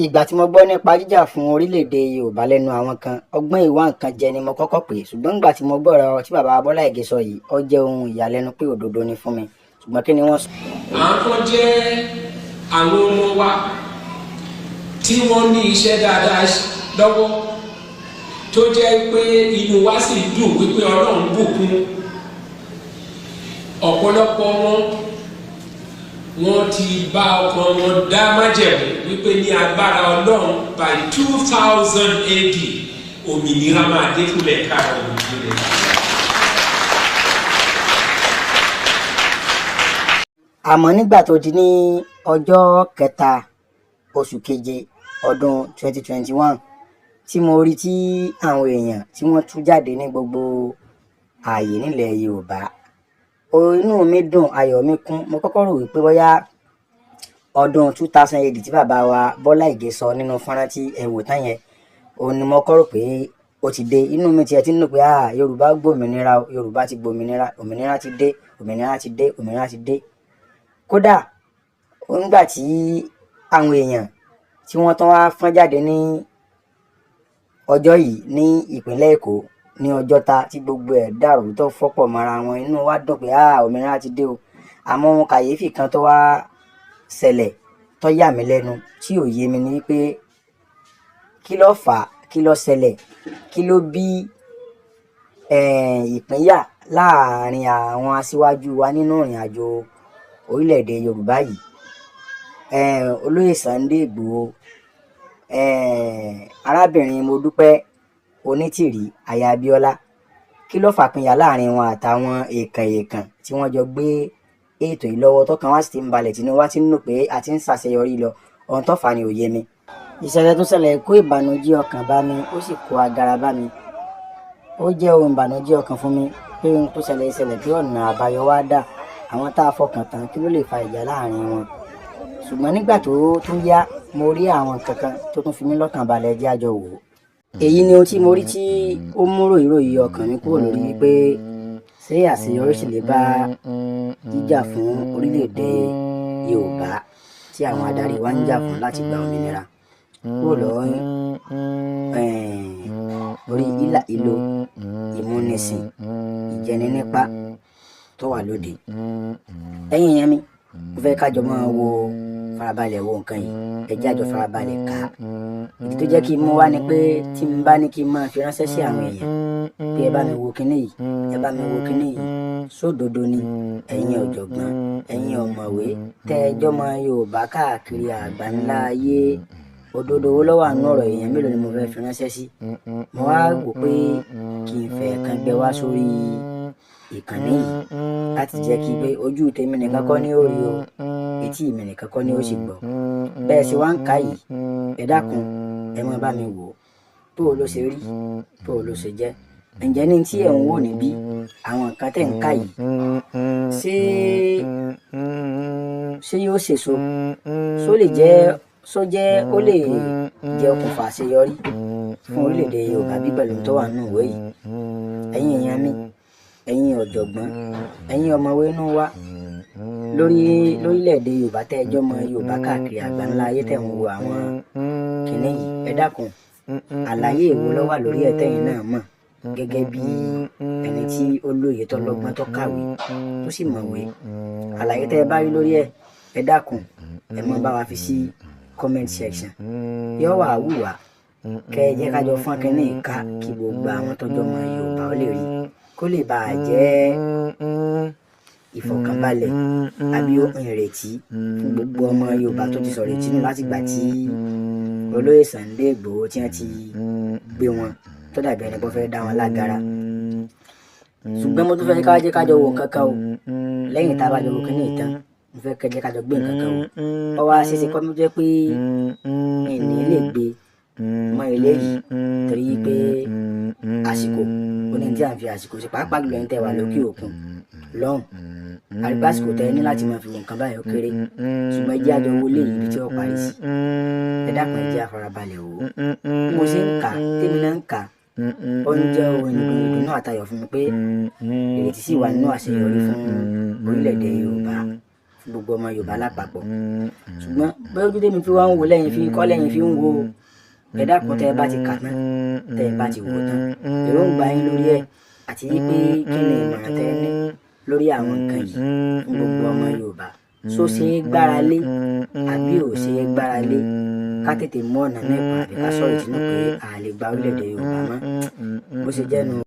Ìgbà tí mo gbọ́ nípa jíjà fún orílẹ̀-èdè Yorùbá lẹ́nu àwọn kan, ọgbọ́n ìwà nǹkan jẹ ni mo kọ́kọ́ pè é. Ṣùgbọ́n nígbà tí mo gbọ́ ọ̀rọ̀ tí bàbá Bọ́lá Ìgè sọ yìí, ó jẹ́ ohun ìyàlẹ́nu pé òdodo ni fún mi. Ṣùgbọ́n kí ni wọ́n sọ? Àwọn kan jẹ́ àwọn ọmọ wa tí wọ́n ní iṣẹ́ dáadáa lọ́wọ́, tó jẹ́ pé inú wa sì dùn wípé Ọlọ́run bùkún ọ̀pọ̀lọpọ̀ wọn. Wọ́n ti bá ọkàn wọn dá májẹ̀mú wípé ní agbára Ọlọ́run, by 2000 AD, òmìnira máa dé fúnlẹ̀ káàárọ̀ òmìnira. Àmọ́ nígbà tó di ní ọjọ́ kẹta oṣù keje ọdún 2021 tí mo rí tí àwọn èèyàn tí wọ́n tú jáde ní gbogbo ààyè nílẹ̀ Yorùbá, inú mi dùn, ayọ̀ mi kún. Mo kọ́kọ́ rò wípé bóyá ọdún 2000 AD tí bàbá wa Bọ́lá Ìgè sọ nínú fọ́nrán tí ẹ wò tán yẹn, òun ni mo kọ́ rò pé ó ti dé. Inú mi tiẹ̀ ti ń dùn pé ah, Yorùbá gbòmìnira, Yorùbá ti gbòmìnira, òmìnira ti dé, òmìnira ti dé, òmìnira ti dé. Kódà nígbà tí àwọn èèyàn tí wọ́n tún wá fọ́n jáde ní ọjọ́ yìí ní ìpínlẹ̀ Èkó ní Ọjọ́ta, tí gbogbo ẹ̀ dàrú tó fọ́pọ̀ mọ́ra wọn, inú wa dùn pé ah, òmìnira ti dé o. Àmọ́ ohun kàyéfì kan tó wá ṣẹlẹ̀ tó yà mí lẹ́nu tí ò yé mi ni wípé kí ló fà á, kí ló ṣẹlẹ̀, kí ló bí ìpínyà láàrin àwọn aṣíwájú wa nínú ìrìn àjò orílẹ̀-èdè Yorùbá yìí? Olóyè Sunday Igboho, arábìnrin Modúpẹ́ Onítìrí aya Abíọ́lá, kí ló fàpínyà láàrin wọn àtàwọn èèkàn èèkàn tí wọ́n jọ gbé ètò yìí lọ́wọ́, tọkàn wá sì ti ń balẹ̀, tínú wa ti ń nù pé a ti ń ṣàṣeyọrí lọ? Ohun tó fà á ni ò yé mi. Ìṣẹ̀lẹ̀ tó ṣẹlẹ̀ kó ìbànújẹ́ ọkàn bá mi, ó sì kó agara bá mi. Ó jẹ́ ohun ìbànújẹ́ ọkàn fún mi pé ohun tó ṣẹlẹ̀ ṣẹlẹ̀, pé ọ̀nà àbáyọ wá dà, àwọn tá a fọkàn tán, kí ló lè fa ìjà láàrin wọn? Ṣùgbọ́n nígbà tó tún yá, mo rí àwọn nǹkan kan tó tún fi mí lọ́kàn balẹ̀. Jẹ́ àjọ wò ó. Èyí ni ohun tí mo rí tí ó mú ròyìnròyìn ọkàn mi kúrò lórí wípé ṣé àṣeyọrí sì lè bá jíjà fún orílẹ̀-èdè Yorùbá tí àwọn adarí wa ń jà fún láti gba òmìnira kúrò lọ́wọ́ orí ìlà ìlò ìmúnisìn, ìjẹninípa tó wà lóde. Ẹ̀yin èèyàn mi, mo fẹ́ kájọ máa wo, farabalẹ̀ wo nǹkan yìí. Ẹ jẹ́ àjọ farabalẹ̀ ká. Ìdí tó jẹ́ kí n mú wá ni pé tí n bá ní kí n máa fi ránṣẹ́ sí àwọn èèyàn pé ẹ bá mi wo kinní yìí, ẹ bá mi wo kinní yìí, sódodo ni? Ẹ̀yin ọ̀jọ̀gbọ́n, ẹ̀yin ọ̀mọ̀wé tẹ́ ẹ jọ́mọ Yorùbá káàkiri àgbáńlá ayé, òdodo wo ló wà nínú ọ̀rọ̀? Èèyàn mélòó ni mo fẹ́ fi ránṣẹ́ sí? Mo wá wò pé kí n fẹ́ kan gbẹ wá sórí ìkànnì yìí láti jẹ́ kí pé ojú tèmi nìkan kọ́ ní ó rí o, etí mi nìkan kọ́ ní ó sì gbọ́. Bẹ́ẹ̀ sì wá ń kà yìí, ẹ dákun, ẹ máa bá mi wò ó, bó o ló ṣe rí, bó o ló ṣe jẹ́. Ǹjẹ́ ní tí ẹ̀ ń wò níbí, àwọn nǹkan tẹ̀ ń kà yìí, ṣé yóò ṣèso, ṣó lè jẹ́, ṣó jẹ́, ó lè jẹ́ okùnfà àṣeyọrí fún orílẹ̀-èdè Yorùbá bí pẹ̀lú tó wà nínú ìwé yìí? Ẹ̀yin èèyàn mi, ẹ̀yin ọ̀jọ̀gbọ́n, ẹ̀yin ọ̀mọ̀wé inú wa lórí lórílẹ̀-èdè Yorùbá tẹ́ ẹjọ́ mọ Yorùbá káàkiri àgbáńlá ayé tẹ̀ ń wo àwọn kinní yìí, ẹ dákun, àlàyé èwo ló wà lórí ẹ̀ tẹ́yin náà mọ̀ gẹ́gẹ́ bí ẹni tí ó lóye, tó lọ́gbọ́n, tó kàwé, tó sì mọ̀wé? Àlàyé tẹ́ ẹ bá rí lórí ẹ̀, ẹ dákun, ẹ mọ́ bá wa fi sí comment section. Yóò wà wù wá kẹ́ ẹ jẹ́ ká jọ fọ́n kínní ká, kí gbogbo àwọn tọ́jọ́ mọ Yorùbá ó lè rí, kó lè bàa jẹ́ ìfọ̀kànbalẹ̀ àbí ohun ìrètí fún gbogbo ọmọ Yorùbá tó ti sọ̀rọ̀ ìtínú látìgbà tí olóyè Sunday Igboho tí wọ́n ti gbé wọn, tó dàbí ẹni pé ó fẹ́ dá wọn lágara. Ṣùgbọ́n mo tún fẹ́ ká jẹ́ ká jọ wo nǹkan kan o. Lẹ́yìn tá a bá jọ wo kínní ìtàn, mo fẹ́ kẹ́ jẹ́ ká jọ gbé nǹkan kan o. Ó wá ṣeéṣe kọ́ mi jẹ́ pé ìní lè gbé mọ́ eléyìí torí pé àsìkò ó ní tí à ń fi àsìkò sí, pàápàá jùlọ ẹni tẹ́ wà lókè òkun lọ́hùn, àrígbá àsìkò tẹ́ ní láti máa fi wo nǹkan báyìí ó kéré. Ṣùgbọ́n ẹ jẹ́ àjọ wo léyìí ibi tí ó parí sí. Ẹ dákun, ẹ jẹ́ àfarabalẹ̀ wò ó. Bí mo ṣe ń kà, tèmi náà ń kà, ó ń jẹ́ ohun ìdùnnú àtayọ̀ fún mi pé ìrètí sì wà nínú àṣeyọrí fún orílẹ̀-èdè Yorùbá, fún Fún gbogbo ọmọ Yorùbá lápapọ̀, ṣùgbọ́n bóyá ojú tèmi fi wá ń wò lẹ́yìn fi kọ́ lẹ́yìn fi ń wo. Ẹ dákun, tẹ́ ẹ bá ti kà tán, tẹ́ ẹ bá ti wò tán, èròǹgbà yín lórí ẹ̀ àti wípé kí ni ìmọ̀ràn tẹ́ ẹ ní lórí àwọn nǹkan yìí fún gbogbo ọmọ Yorùbá? Ṣó ṣe é gbára lé àbí ò ṣe é gbára lé? Ká tètè mú ọ̀nà mẹ́pà àbí ká sọ̀rọ̀ ìtinú pé a lè gba orílẹ̀-èdè Yorùbá mọ́, bó ṣe jẹ́ nu.